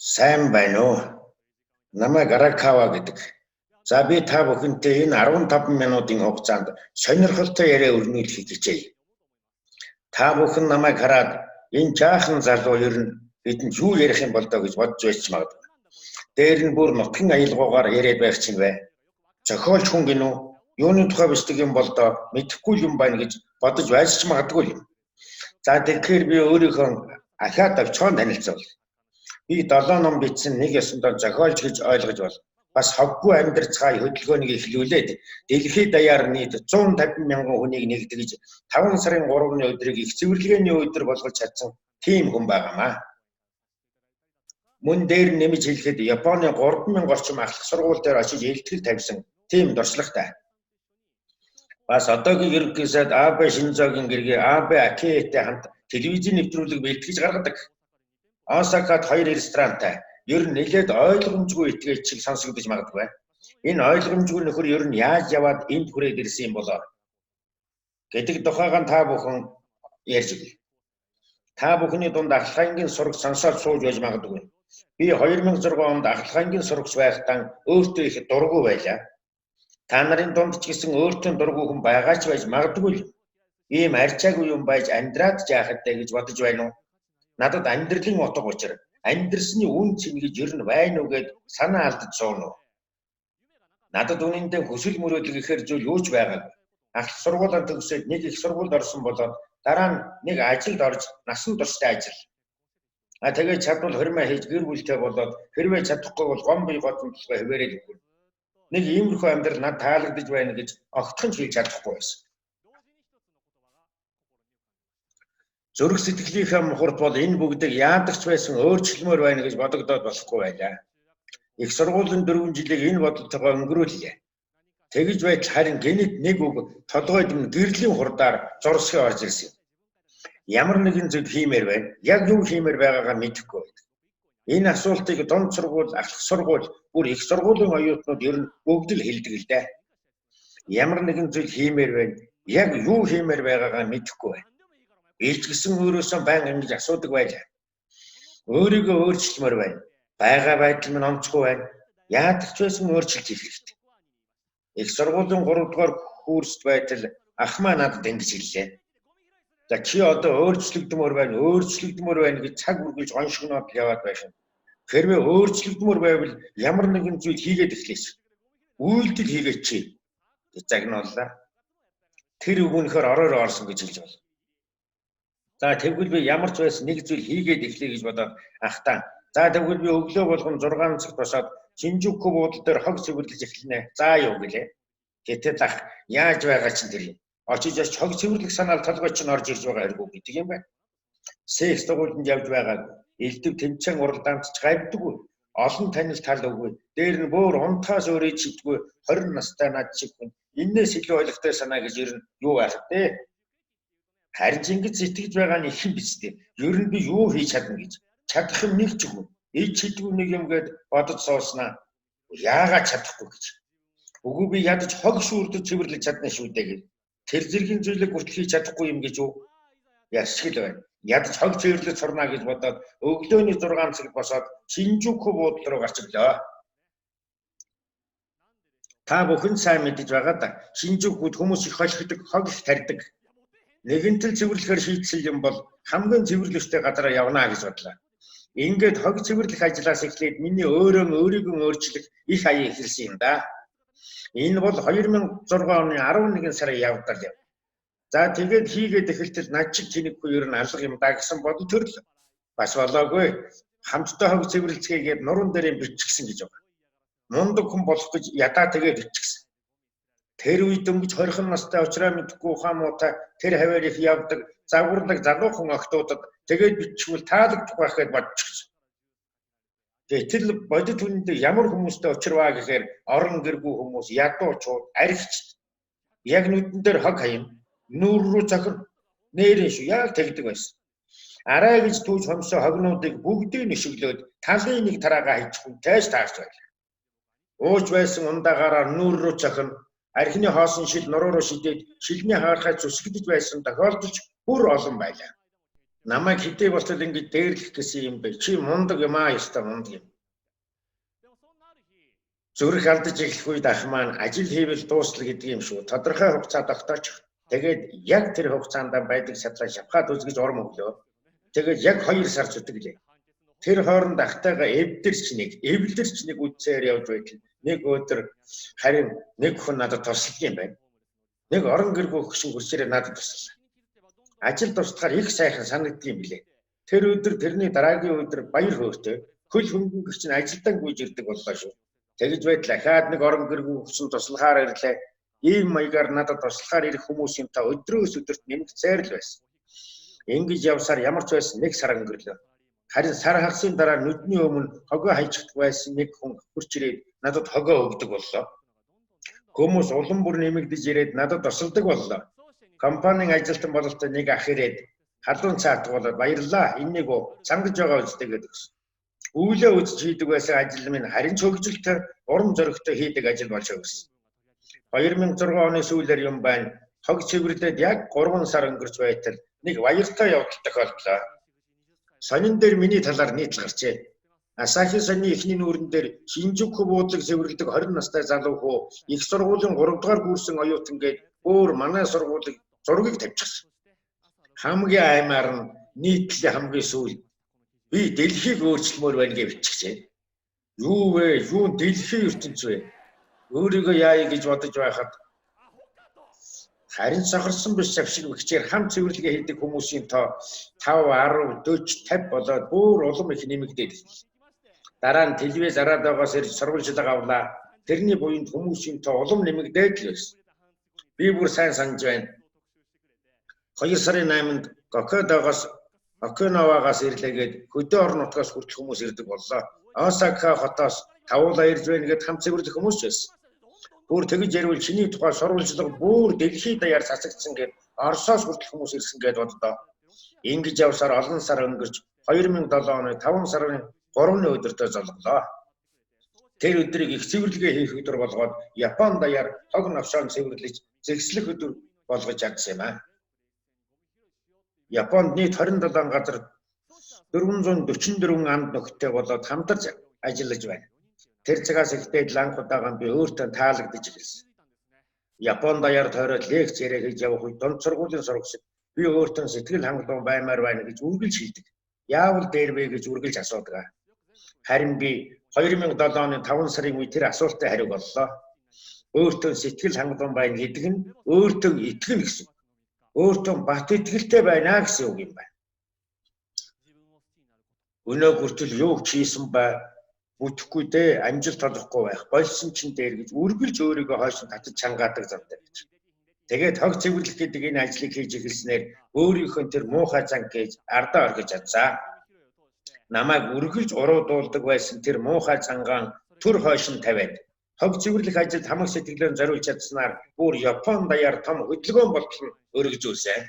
Сайн байна уу? Намайг Аракава гэдэг. За, би та бүхэнтэй энэ 15 минутын хугацаанд сонирхолтой яриа өрнүүлэхийг хичээе. Та бүхэн намайг хараад энэ жаахан залуу ер нь бидэнд юу ярих юм бол доо гэж бодож байж магадгүй. Дээр нь бүр нутгийн аялгаугаар яриад байх чинь бай. Зохиолч хүн гэнэ үү? Юуны тухай бичдэг юм бол доо, мэдэхгүй юм байна гэж бодож байж ч магадгүй юм. За, тэгэхээр би өөрийнхөө ахиад авчхон танилцуул. Би 7 ном бичсэн, нэг ёсондоо зохиолч гэж ойлгож бол. Бас ховгүй амьдрцгаая хөдөлгөөнийг эхлүүлээд дэлхийд даяар нийт 150 мянган хүнийг нэгтгэж 5 сарын 3-ны өдрийг их цэвэрлэгээний өдөр болгож чадсан тийм хүн байгаамаа. Мөн дээр нэмж хэлэхэд Японы 3000 орчим ахлах сургууль дээр очиж илтгэл тавьсан тийм туршлагатай. Бас одоогийн ерөнхий сайд Абэ Шинзогийн гэргий Абэ Акиэтэй хамт телевизийн нэвтрүүлэг бэлтгэж гаргадаг. Осакад хоёр ресторантай. Ер нь нэлээд ойлгомжгүй этгээд шиг сонсогдож магадгүй. Энэ ойлгомжгүй нөхөр ер нь яаж яваад энд хүрээд ирсэн юм болоо гэдэг тухайгаа та бүхэн ярьж өгье. Та бүхний дунд ахлах ангийн сурагч сонсоод сууж байж магадгүй. Би 2006 онд ахлах ангийн сурагч байхдаа өөртөө их дургүй байлаа. Та нарын дунд ч гэсэн өөртөө дургүй хүн байгаа ч байж магадгүй л. Ийм арчаагүй юм байж амьдраад жаахад дээ гэж бодож байна уу? Надад амьдралын утга учир, амьдрсны үн цэн гэж ер нь байна уу гээд санаа алдаж сууна уу? Надад үнэндээ хүсэл мөрөөдөл гэхээр зүйл юу ч байгаагүй. Ахлах сургуулаа төгсөөд нэг их сургуульд орсон болоод дараа нь нэг ажилд орж насан туршдаа ажил. А тэгээд чадвал хормой хийж гэр бүлтэй болоод, хэрвээ чадахгүй бол гом бие гоцон толгой хэвээрээ л өгнө. Нэг иймэрхүү амьдрал над таалагдаж байна гэж огтхон ч хэлж чадахгүй байсан. Зүрх сэтгэлийнхээ мухарт бол энэ бүгдийг яадаг ч байсан өөрчлөмөр байна гэж бодогдоод болохгүй байлаа. Их сургуулийн 4 жилийг энэ бодолтойгоо өнгөрүүллээ. Тэгж байтал харин гэнэт нэг үг толгойд минь гэрлийн хурдаар зурсхий орж ирсэн юм. Ямар нэгэн зүйл хиймээр байна. Яг юу хиймээр байгаагаа мэдэхгүй байдаг. Энэ асуултыг дунд сургууль, ахлах сургууль, бүр их сургуулийн оюутнууд ер нь бүгд л хэлдэг л дээ. Ямар нэгэн зүйл хиймээр байна. Яг юу хиймээр байгаагаа мэдэхгүй байна. Би ч гэсэн өөрөөсөө байнга ингэж асуудаг байлаа. Өөрийгөө өөрчлөмөр байна. Байгаа байдал минь онцгүй байна. Яадаг ч байсан өөрчилж хийх хэрэгтэй. Их сургуулийн 3 дугаар курст байтал ах маа надад ингэж хэллээ. За, чи одоо өөрчлөгдмөр байна, өөрчлөгдмөр байна гэж цаг үргэлж гоншигноод яваад байх юм. Хэрвээ өөрчлөгдмөр байвал ямар нэгэн зүйл хийгээд эхлээч. Үйлдэл хийгээч чи гэж загнууллаа. Тэр үг үнэхээр ороороо орсон гэж хэлж байна. За, тэгвэл би ямар ч байсан нэг зүйл хийгээд эхлэе гэж бодоод ахтаа. За, тэгвэл би өглөө болгон 6 цагт босоод Шинжүку буудал дээр хог цэвэрлэж эхэлнэ. За юу гэлээ. Гэтэл ах яаж байгаа чинь тэр юм. Очиж очиж хог цэвэрлэх санаал толгой чинь орж ирж байгаа хэрэггүй гэдэг юм байна. Секс дугуйланд явж байгааг элдв тэмцээн уралдаанд ч гавьдаггүй. Олон танил тал үгүй. Дээр нь бөөр унтахаас өөрийг чидгүй 20 настай над шиг хүн. Энээс илүү ойлгохтой санаа гэж ер нь юу байх вэ? Харин ч ингэж сэтгэж байгаа нь их юм биз дээ. Ер нь би юу хийж чадна гэж. Чадах юм нэг ч үгүй. Ич чидгүй нэг юм гээд бодож сууснаа. Яагаад чадахгүй гэж. Үгүй, би ядаж хог шүүрдэж цэвэрлэж чадна шүү дээ гэж. Тэр зэргийн зүйлийг хүртэл хийж чадахгүй юм гэж юу? Ясгал байна. Ядаж хог цэвэрлэж сурна гэж бодоод өглөөний 6 цагт босоод Шинжүку буудлын руу гарч ирлээ. Та бүхэн сайн мэдэж байгаа да. Шинжүкуд хүмүүс их холхидог, хог их тарьдаг. Нэгэнтэл цэвэрлэхээр шийдсэн юм бол хамгийн цэвэрлэгчтэй газараа явна гэж бодлоо. Ингээд хог цэвэрлэх ажлаас эхлээд миний өөрөө өөрийгөө өөрчлөх их аяа эхэлсэн юм да. Энэ бол 2006 оны 11 сарын явдал юм. За, тэгээд хийгээд эхэлтэл над чиг тэнэггүй ер нь алга юм да гэсэн бодол төрлөө. Бас болоогүй. Хамтдаа хог цэвэрлцгээгээд нуруунд дээр биччихсэн гэж байна. Мундаг хүн болох гэж ядаа тэгээд биччихсэн. Тэр үед дөнгөж 20 настай уучраа мэдэхгүй ухаан муутай тэр хаваар их явдаг загварлаг залуухан охтуудад тэгээд бичвэл таалагдах байх гэж бодчихсон. Гэтэл бодит үнэндээ ямар хүмүүстэй учирваа гэхээр орон гэргүй хүмүүс, ядуучууд, архичд яг нүдэн дээр хог хаяна. Нүүр рүү цохир нээрэн шүү яг тэгдэг байсан. Арай гэж түүж хомсоо хогнуудыг бүгдийг нэшиглөөд талын нэг тараагаа хийчихгүй тайж таарч байлаа. Ууж байсан ундаагаараа нүүр рүү цохино. Архины хоосон шил нуруу руу шидээд шилний хагархай зүсгдэж байсан тохиолдолч бүр олон байлаа. Намайг хэдий болтол ингэж дээрлэх гэсэн юм бэ? Чи мундаг юм аа, ёстой мундаг юм. Зүрх алдаж эхлэх үед ах маань ажил хийвэл дуусна гэдэг юм шүү. Тодорхой хугацаа тогтоочих. Тэгээд яг тэр хугацаанд байдаг чадлаа шавхаад үз гэж урам өглөө. Тэгээд яг 2 сар зүтгэлээ. Тэр хооронд ахтайгаа эвдэрч нэг үдсээр явж байтал нэг өдөр харин нэг хүн надад тусалдаг юм байна. Нэг орон гэргүй хөшин хөрчээрээ надад туслаа. Ажил дуустахаар их сайхан санагддаг юм билээ. Тэр өдөр тэрний дараагийн өдөр баяр хөөртэй хөл хөнгөн гэрчин ажилдан гүйж ирдэг боллоо шүү. Тэгж байтал ахаад нэг орон гэргүй хөшин туслахаар ирлээ. Ийм маягаар надад туслахаар ирэх хүмүүсийн та өдрөөс өдөрт нэмэгцээр л байсан. Ингэж явсаар ямар ч байсан 1 сар өнгөрлөө. Харин сар хагасын дараа нүдний өмнө хогоо хайчихдаг байсан нэг хүн хурч ирээд надад хогоо өгдөг боллоо. Хүмүүс улам бүр нэмэгдэж ирээд надад тусалдаг боллоо. Компанийн ажилтан бололтой нэг ах ирээд халуун цаатг болоод баярлалаа. Энэнийг цангаж байгаа үстэй гэдэг өгсөн. Өвлөө үзэж хийдэг байсан ажил минь харин ч хөгжилтэй, урам зоригтой хийдэг ажил болж өгсөн. 2006 оны сүүлээр юм байна. Хог цэвэрлээд яг 3 сар өнгөрч байтал нэг баяртай явдал тохиолдлоо. Сонин дээр миний талаар нийтлэл гарчээ. Асахи сонины эхний нүүрэн дээр Шинжүку буудлыг цэвэрлэдэг 20 настай залуу хүү их сургуулийн 3 дугаар курсын оюутан гээд өөр манай сургуулийг зургийг тавьчихсан. Хамгийн аймаар нь нийтлэлийн хамгийн сүүл би дэлхийг өөрчлөмөр байна гэж биччихжээ. Юу вэ? Юу дэлхийн ертөнц вэ? Өөрийгөө яая гэж бодож байхад харин сохорсон биш шавшиг бэхжээр хам цэвэрлэгээ хийдэг хүмүүсийн тоо 5, 10, 40, 50 болоод бүр улам их нэмэгдээд эхэллээ. Дараа нь телевиз радиогоос ирж сурвалжлага авлаа. Тэрний буянд хүмүүсийн тоо улам нэмэгдээд л байсан. Би бүр сайн санаж байна. 2 сарын 8-нд Гокодогоос Окинавагаас ирлээгээд хөдөө орон нутгаас хүртэл хүмүүс ирдэг боллоо. Осака хотоос тавуулаа ирж байна гэд хам цэвэрлэх хүмүүс ч байсан. Бүр тэгж ярил чиний тухай сурвалжлага бүр дэлхийд даяар цацагдсан гэд Оросоос хүртэл хүмүүс ирсэн гэд боддоо. Ингэж явсаар олон сар өнгөрч 2007 оны 5 сарын 3-ны өдөртөө золголоо. Тэр өдрийг их цэвэрлэгээ хийх өдөр болгоод Япон даяар хог новшоон цэвэрлэж зэгслэх өдөр болгож чадсан юм аа. Японд нийт 27 газар 444 анд нөхдөд болоод хамтарч ажиллаж байна. Тэр цагаас эхлээд ланх удаага би өөртөө таалагдаж эхэлсэн. Япон даяар тойроод лекц яриа хийж явах үед дунд сургуулийн сурагчид би өөртөө сэтгэл хангалуун баймаар байна гэж үргэлж хэлдэг. Яавал дээр вэ гэж үргэлж асуудаг. Харин би 2007 оны 5 сарын үе тэр асуултын хариуг оллоо. Өөртөө сэтгэл хангалуун байна гэдэг нь өөртөө итгэнэ гэсэн. Өөртөө бат итгэлтэй байна гэсэн үг юм байна. Өнөө хүртэл юу ч хийсэн ба бүтэхгүй дээ, амжилт олохгүй байх. Болсон чинь дээр гэж үргэлж өөрийгөө хойш нь татаж чангаадаг замтай гэж. Тэгээд хог цэвэрлэх гэдэг энэ ажлыг хийж эхэлснээр өөрийнхөө тэр муухай зан гэж ардаа оргиж чадсаа. Намайг үргэлж уруудуулдаг байсан тэр муухай зангаан төр хойш нь тавиад хог цэвэрлэх ажилд хамаг сэтгэлээ зориулж чадсанаар бүр Япон даяар том хөдөлгөөн болтол нь өргөжүүлсэн.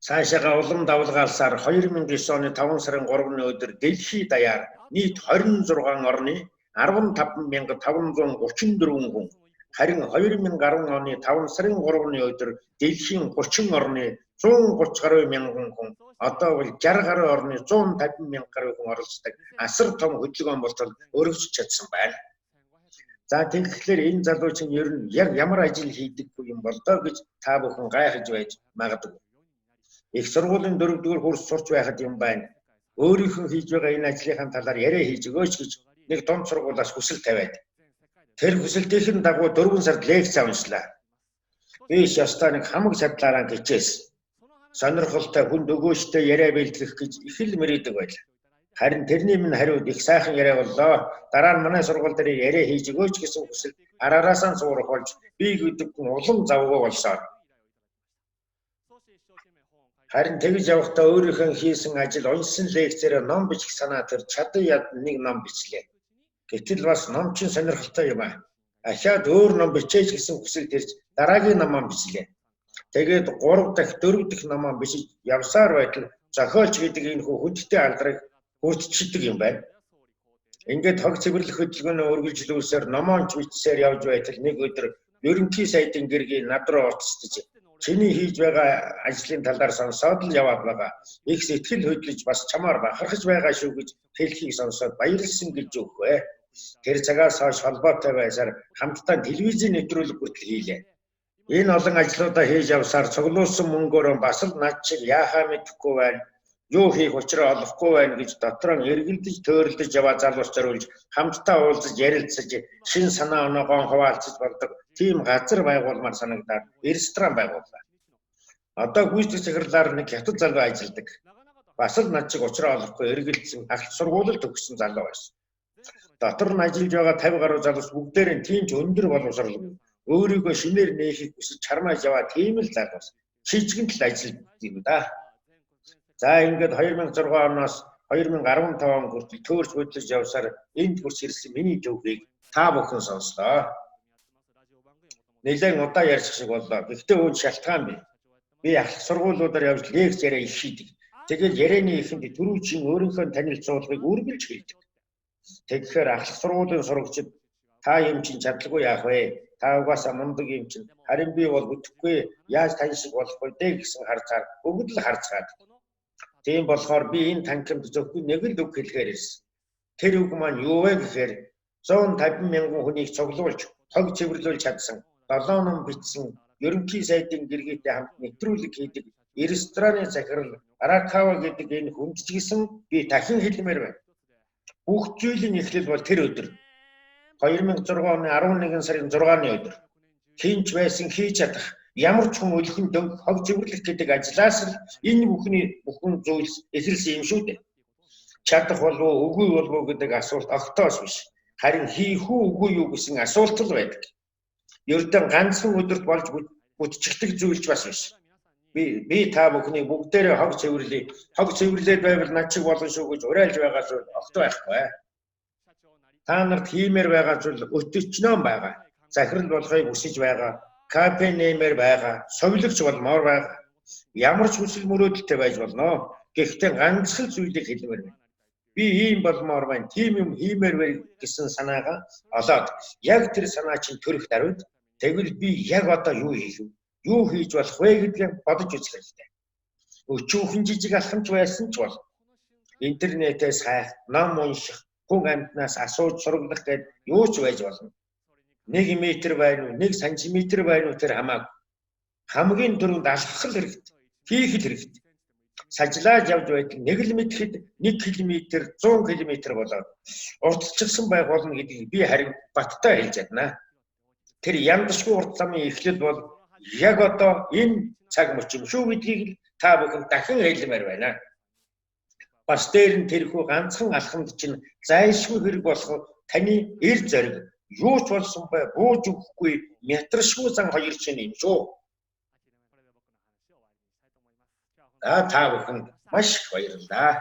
Цаашаага улам давлгаалсаар 2009 оны 5 сарын 3-ны өдөр дэлхий даяар нийт 26 орны 15,534 хүн харин 2010 оны 5 сарын 3-ны өдөр дэлхийн 30 орны 130 гаруй мянган хүн одоо бол 60 гаруй орны 150 мянга гаруй хүн оролцдог асар том хөдөлгөөн болтол өргөжж чадсан байна. За тэгэхээр энэ залуу чинь ер нь яг ямар ажил хийдэггүй юм бол доо гэж та бүхэн гайхаж байж магадгүй. Их сургуулийн 4-р курс сурч байхад юм байна. Өөрийнх нь хийж байгаа энэ ажлынхаа талаар яриа хийж өгөөч гэж нэг дунд сургуулиас хүсэл тавиад тэр хүсэлтийн дагуу 4 сард лекц уншлаа. Би ёстой нэг хамаг чадлаараа хичээсэн. Сонирхолтой хүнд өгөөжтэй яриа бэлтгэх гэж их л мөрийдөг байлаа. Харин тэрний минь хариуд их сайхан яриа боллоо. Дараа нь манай сургууль дээр яриа хийж өгөөч гэсэн хүсэл араасаа суурах болж би гэдэг хүн улам завгүй болсоор. Харин тэгж явахдаа өөрийнхөө хийсэн ажил уншсан лекцээрээ ном бичих санаа төр чадан яд нэг ном бичлээ. Гэтэл бас ном чинь сонирхолтой юм аа. Ахиад өөр ном бичээч гэсэн хүсэл төрж дараагийн номоо бичлээ. Тэгээд 3 дахь 4 дахь номоо бичиж явсаар байтал зохиолч гэдэг энэ хүү хүндтэй алдрыг хүртчихдэг юм байна. Ингээд хог цэвэрлэх хөдөлгөөнөө үргэлжлүүлсээр номоонч бичсээр явж байтал нэг өдөр ерөнхий сайдын гэргийн над руу утасдаж Чиний хийж байгаа ажлын талаар сонсоод л яваад байгаа. Их сэтгэл хөдлөж бас чамаар бахархаж байгаа шүү гэж хэлхийг сонсоод баярлсан гэж өгвэ. Тэр цагаас хойш холбоотой байсаар хамтдаа телевизийн нэвтрүүлэг хүртэл хийлээ. Энэ олон ажлуудаа хийж явсаар цуглуулсан мөнгөөрөө бас л над шиг яахаа мэдэхгүй байна. Юу хийх учраа олохгүй байна гэж дотроо эргэлдэж төөрөлдөж яваа залуус зориулж хамтдаа уулзаж ярилцаж шин санаа оноогоо хуваалцаж болдог тийм газар байгуулмаар санагдаад ресторан байгууллаа. Одоо гүйцэтгэх захирлаар нэг хятад залуу ажилладаг. Бас л над шиг учраа олохгүй эргэлдсэн ахлах сургууль төгссөн залуу байсан. Дотор нь ажиллаж байгаа 50 гаруй залуус бүгдээр нь тийм ч өндөр боловсролгүй. Өөрийгөө шинээр нээхийг хүсэж чармааж яваа тийм л залуус. Шижгэн л ажилладаг юм да. За ингээд 2006 оноос 2015 он хүртэл төөрч хөдлөж явсаар энд хүрч ирсэн миний төвхийг та бүхэн сонслоо. Нэлээд удаа ярьчих шиг боллоо. Гэхдээ үүнд шалтгаан бий. Би ахлах сургуулиудаар явж лекц яриа их хийдэг. Тэгэл ярианы эхэнд түрүүчийн өөрийнхөө танилцуулгыг үргэлж хийдэг. Тэгэхээр ахлах сургуулийн сурагчид та юм чинь чадалгүй яах вэ? Та угаасаа мундаг юм чинь. Харин би бол бүтэхгүй. Яаж тань шиг болох вэ гэсэн харцаар бүгд л харцгаад. Тийм болохоор би энэ танхимд зөвхөн нэг л үг хэлэхээр ирсэн. Тэр үг маань юу вэ гэхээр 150 мянган хүнийг цуглуулж, хог цэвэрлүүлж чадсан, 7 ном бичсэн, ерөнхий сайдын гэргээтэй хамт нэвтрүүлэг хийдэг рестораны захирал Аракава гэдэг энэ хүнд ч гэсэн би дахин хэлмээр байна. Бүх зүйлийн эхлэл бол тэр өдөр. 2006 оны 11 сарын 6-ны өдөр. Хинч байсан хийж чадах ямар ч хүн өлхөн дөнгө хог цэвэрлэх гэдэг ажлаас л энэ бүхний бүхэн зүйлс эхэлсэн юм шүү дээ. Чадах болов уу, үгүй болов уу гэдэг асуулт огтоос биш. Харин хийх үү, үгүй юу гэсэн асуулт л байдаг. Ердөө ганцхан өдөрт болж бүтчихдэг зүйл ч бас биш. Би та бүхнийг бүгдээрээ хог цэвэрлэе. Хог цэвэрлээд байвал над шиг болно шүү гэж уриалж байгаа зүйл огтоо байхгүй. Та нарт хиймээр байгаа зүйл өтөчнөө байгаа. Захирал болохыг хүсэж байгаа. Кафе нэмэр байгаа. Совилогч болмоор байгаа. Ямар ч хүсэл мөрөөдөлтэй байж болно. Гэхдээ ганцхан зүйлийг хэлмээр байна. Би ийм болмоор байна, тийм юм хиймээр байна гэсэн санаагаа олоод яг тэр санаа чинь төрөх даруйд тэгвэл би яг одоо юу хийх вэ? Юу хийж болох вэ гэдгийг бодож үзэх хэрэгтэй. Өчүүхэн жижиг алхамч байсан ч бол интернетээс хайх, ном унших, хүн амьтнаас асууж сураглах гээд юу ч байж болно. 1 метр байна уу, 1 сантиметр байна уу тэр хамаагүй. Хамгийн түрүүнд алхах л хэрэгтэй, хийх л хэрэгтэй. Сажлаад явж байтал нэг л мэдэхэд 1 км, 100 км болоод урдчилсан байх болно гэдгийг би харин баттай хэлж чадна. Тэр яндашгүй урд замын эхлэл бол яг одоо энэ цаг мөч юм шүү гэдгийг л та бүхэн дахин хэлмээр байна. Бас дээр нь тэрхүү ганцхан алхамд чинь зайлшгүй хэрэг болох таны эр зориг юу ч болсон бай бууж өгөхгүй мятрашгүй зан хоёр чинь юм шүү. За та бүхэнд маш их баярлалаа.